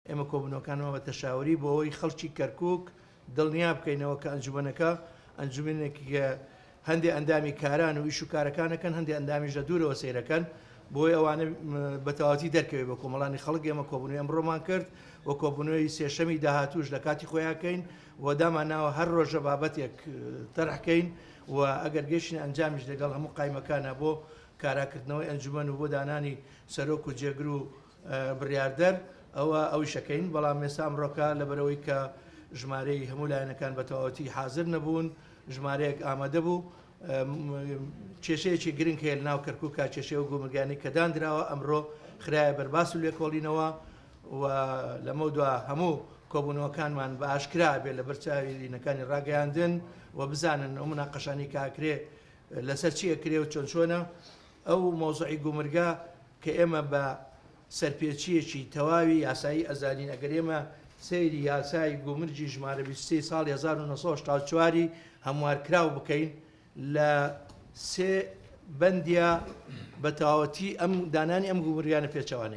ئێمە کۆبوونەوەکانمان بە تەشاوری بۆ ئەوەی خەڵکی کەرکووک دڵنیا بکەینەوە کە ئەنجومەنەکە ئەنجومەنێکی هەندێ ئەندامی کاران و ئیش و کارەکانەکەن، هەندێ ئەندامیش لە دوورەوە سەیرەکەن، بۆی ئەوانە بە تەواوەتی دەرکەوێت بە کۆمەڵانی خەڵک. ئێمە کۆبوونەوەی ئەمڕۆمان کرد و کۆبوونەوەی سێشەمی داهاتووش لە کاتی خۆیان کەین و دامانناوە هەر ڕۆژە بابەتێک تەرحکەین و ئەگەر گەیشتینە ئەنجامیش لەگەڵ هەموو قایمەکانە بۆ کاراکردنەوەی ئەنجومەن و بۆ دانانی سەرۆک و جێگر و بڕیاردەر ئەوە ئەویشەکەین. بەڵام ئێستا ئەمڕۆکە لەبەرەوەی کە ژمارەی هەموو لایەنەکان بە تەواوەتی حاضر نەبوون، ژمارەیەک ئامادە بوو. کێشەیەکی گرنگ هەیە لەناو کەرکووکا، کێشەی ئەو گومرگانەی کە دانراوە ئەمڕۆ خرایە بەرباس و لێکۆڵینەوە و لەمەودوا هەموو کۆبوونەوەکانمان بە ئاشکرا بێت لە بەرچاوی لینەکانی ڕاگەیاندن و بزانن ئەو مناقەشانی کە ئەکرێ لەسەر چی ئەکرێ و چۆن چۆنە. ئەو مەوزوعی گومرگە کە ئێمە بە سەرپێچییەکی تەواوی یاسایی ئەزانین، ئەگەر ئێمە سەیری یاسای گومرگی ژمارە 23 ساڵی 1984 ی هەموارکراو بکەین لە سێ بەندیا بە تەواوەتی ئەم دانانی ئەم گومرگانە پێچەوانەیە.